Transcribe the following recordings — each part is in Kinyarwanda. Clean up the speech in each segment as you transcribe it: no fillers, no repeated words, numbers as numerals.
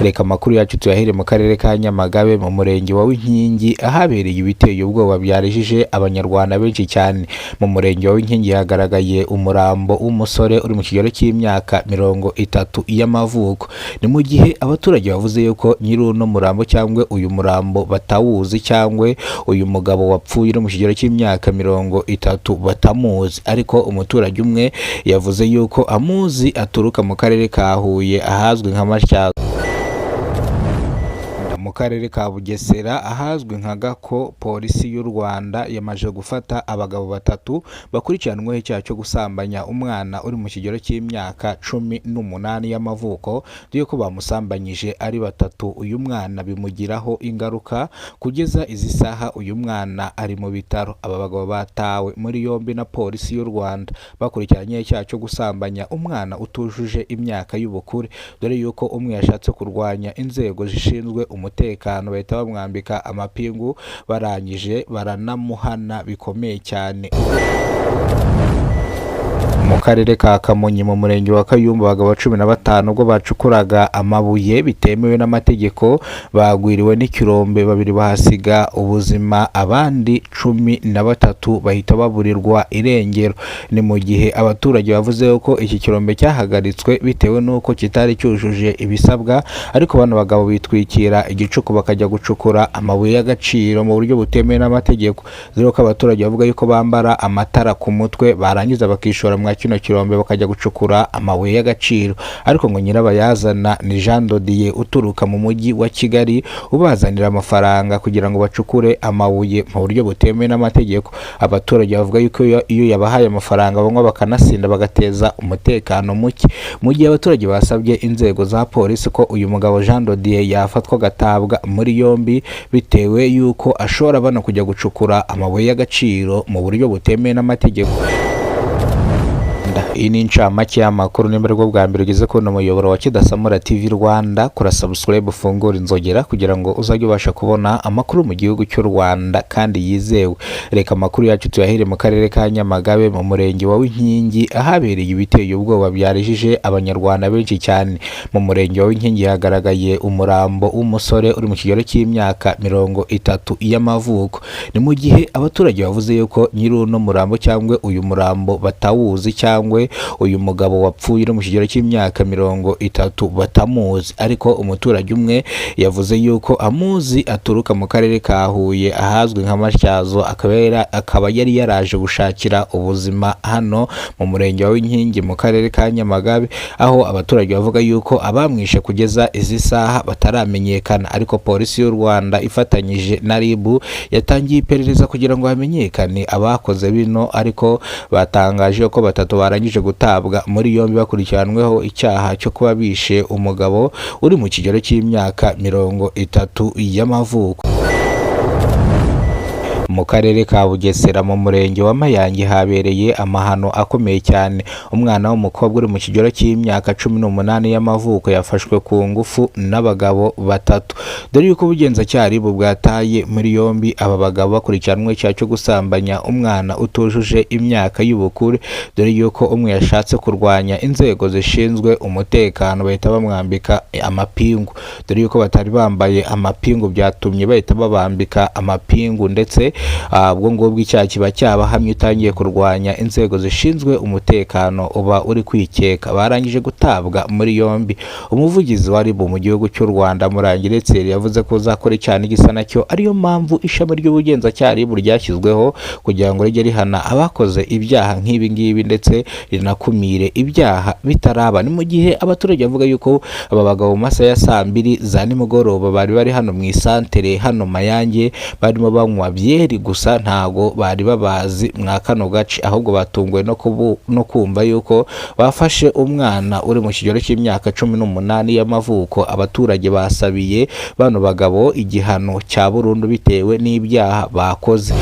Reka amakuru yacu tuyahere mu karere ka Nyamagabe mu murenge wa Winkingi, ahabereye ibiteye ubwoba byarijije abanyarwanda benshi cyane. Mu murenge wa Winkingi hagaragaye umurambo w'umusore uri mu kigero cy'imyaka 30 y'amavuko. Ni mu gihe abaturage bavuze yuko nyiri uno murambo cyangwa uyu murambo batawuzi, cyangwa uyu mugabo wapfuye uri mu kigero cy'imyaka 30 batamuzi, ariko umuturage umwe yavuze yuko amuzi, aturuka mu karere ka Huye ahazwi nka Matyazo. Mu karere ka Bugesera ahazwi nka Gako, polisi y'u Rwanda yamaze gufata abagabo batatu bakurikiranweho icyaha cyo gusambanya umwana uri mu kigero cy'imyaka 18 y'amavuko, dore ko bamusambanyije ari batatu. Uyu mwana bimugiraho ingaruka, kugeza izi saha uyu mwana ari mu bitaro. Aba bagabo batawe muri yombi na polisi y'u Rwanda bakurikiranye icyaha cyo gusambanya umwana utujuje imyaka y'ubukure, dore yuko umwe yashatse kurwanya inzego zishinzwe umutekano bahita bamwambika amapingu, barangije baranamuhana bikomeye cyane. Mu karere ka Kamonyi mu murenge wa Kayumba, abagabo 15 ubwo bacukuraga amabuye bitemewe n'amategeko bagwiriwe n'ikirombe, babiri bahasiga ubuzima, abandi 13 bahita baburirwa irengero. Ni mu gihe abaturage bavuze ko iki kirombe cyahagaritswe bitewe n'uko kitari cyujuje ibisabwa, ariko bano bagabo bitwikira igicuku bakajya gucukura amabuye y'agaciro mu buryo butemewe n'amategeko, dore ko abaturage bavuga yuko bambara amatara ku mutwe barangiza bakishora mwa kino kirombe bakajya gucukura amabuye y'agaciro. Ariko ngo nyirabayazana ni Jean Dodier uturuka mu mujyi wa Kigali ubazanira amafaranga kugira ngo bacukure amabuye mu buryo butemewe n'amategeko. Abaturage bavuga yuko iyo yabahaye amafaranga banywa bakanasinda bagateza umutekano muke. Mu gihe abaturage basabye inzego za polisi ko uyu mugabo Jean Dodier yafatwa agatabwa muri yombi, bitewe yuko ashobora bano kujya gucukura amabuye y'agaciro mu buryo butemewe n'amategeko. Iyi ni incamake y'amakuru. Nimba aribwo bwa mbere ugeze kubona umuyoboro wa Kidasamura TV Rwanda, kora subscribe, ufungure inzogera kugira ngo uzajye ubasha kubona amakuru mu gihugu cy'u Rwanda kandi yizewe. Reka amakuru yacu tuyahere mu karere ka Nyamagabe mu murenge wa Winkingi, ahabereye ibiteye ubwoba byarijije abanyarwanda benshi cyane. Mu murenge wa Winkingi hagaragaye umurambo w'umusore uri mu kigero cy'imyaka 30 y'amavuko. Ni mu gihe abaturage bavuze yuko nyiri uno murambo cyangwa uyu murambo batawuzi, cyangwa uyu mugabo wapfuye uri mu kigero cy'imyaka 30 batamuzi, ariko umuturage umwe yavuze yuko amuzi, aturuka mu karere ka Huye ahazwi nka Matyazo, akaba yari yaraje gushakira ubuzima hano mu murenge wa Winkingi mu karere ka Nyamagabe, aho abaturage bavuga yuko abamwishe kugeza izi saha bataramenyekana, ariko polisi y'u Rwanda ifatanyije na RIB yatangiye iperereza kugira ngo hamenyekane abakoze bino, ariko batangaje ko batatu barangije gutabwa muri yombi bakurikiranweho icyaha cyo kuba bishe umugabo uri mu kigero cy'imyaka 30 y'amavuko. Mu karere ka Bugesera mu murenge wa Mayange habereye amahano akomeye cyane. Umwana w'umukobwa uri mu kigero cy'imyaka 18 y'amavuko yafashwe ku ngufu n'abagabo batatu, dore yuko ubugenzacyaha RIB bwataye muri yombi aba bagabo bakurikiranwe icyaha cyo gusambanya umwana utujuje imyaka y'ubukure, dore yuko umwe yashatse kurwanya inzego zishinzwe umutekano bahita bamwambika amapingu, dore yuko batari bambaye amapingu byatumye bahita babambika amapingu, ndetse ubwo ngubwo icyaha kiba cyabahamye. Utangiye kurwanya inzego zishinzwe umutekano uba uri kwikeka. Barangije gutabwa muri yombi. Umuvugizi wa RIB mu gihugu cy'u Rwanda, Murangira Thierry, yavuze ko uzakora icyaha n'igisa nacyo, ariyo mpamvu ishami ry'ubugenzacyaha RIB ryashyizweho kugira ngo rijye rihana abakoze ibyaha nk'ibi ngibi ndetse rinakumire ibyaha bitaraba. Ni mu gihe abaturage bavuga yuko aba bagabo mu masaha ya saa 2 za nimugoroba bari bari hano mu isantere hano Mayange barimo banywa byeri, gusa ntago bari babazi mwa kano gace, ahubwo batunguwe no kumva yuko bafashe umwana uri mu kigero cy'imyaka 18 y'amavuko. Abaturage basabiye bano bagabo igihano cya burundu bitewe n'ibyaha bakoze.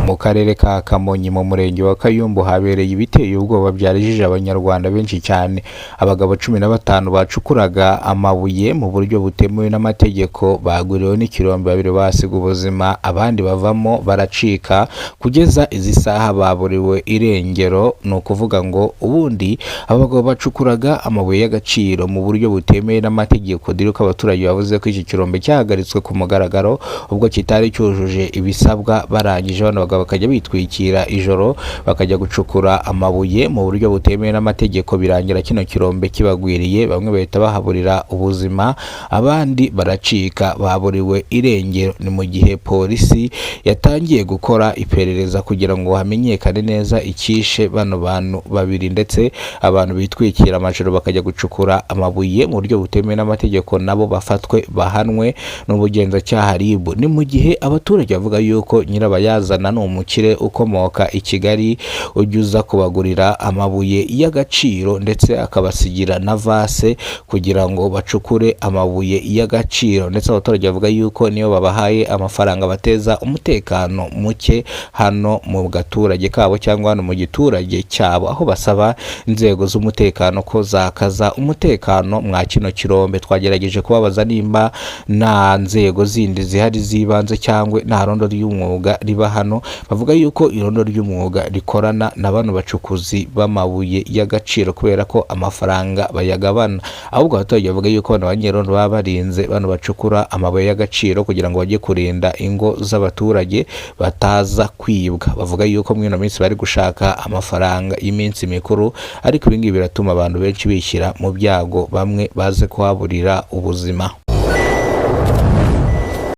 Mu Mu karere ka Kamonyi mu murenge wa Kayumbu habereye ibiteye ubwoba byarijije abanyarwanda benshi cyane. Abagabo 15 bacukuraga amabuye mu buryo butemewe n'amategeko bagwiriwe n'ikirombe, babiri basiga ubuzima, abandi bavamo baracika, kugeza izi saha baburiwe irengero. Ni ukuvuga ngo ubundi aba bagabo bacukuraga amabuye y'agaciro mu buryo butemewe n'amategeko, dore ko abaturage bavuze ko iki kirombe cyahagaritswe ku mugaragaro ubwo kitari cyujuje ibisabwa. Barangije bano bagabo bakajya bitwikira ijoro bakajya gucukura amabuye mu buryo butemewe n'amategeko, birangira kino kirombe kibagwiriye, bamwe bahita bahaburira ubuzima, abandi baracika baburiwe irengero. Ni mu gihe polisi yatangiye gukora iperereza kugira ngo hamenyekane neza icyishe bano bantu babiri, ndetse abantu bitwikira amajoro bakajya gucukura amabuye mu buryo butemewe n'amategeko nabo bafatwe bahanwe n'ubugenzacyaha RIB. Ni mu gihe abaturage bavuga yuko nyirabayazana ni umukire ukomoka i Kigali ujya uza kubagurira amabuye y'agaciro ndetse akabasigira na vase kugira ngo bacukure amabuye y'agaciro, ndetse abaturage bavuga yuko niyo babahaye amafaranga bateza umutekano muke hano mu gaturage kabo cyangwa hano mu giturage cyabo, aho basaba inzego z'umutekano ko zakaza umutekano mwa kino kirombe. Twagerageje kubabaza nimba nta nzego zindi zihari z'ibanze cyangwa nta rondo ry'umwuga riba hano, bavuga yuko irondo ry'umwuga rikorana na bano bacukuzi b'amabuye y'agaciro kubera ko amafaranga bayagabana. Ahubwo abaturage bavuga yuko bano banyerondo baba barinze bano bacukura amabuye y'agaciro kugira ngo bajye kurinda ingo z'abaturage bataza kwibwa. Bavuga yuko muri ino minsi bari gushaka amafaranga y'iminsi mikuru, ariko ibi ngibi biratuma abantu benshi bishyira mu byago, bamwe baze kuhaburira ubuzima.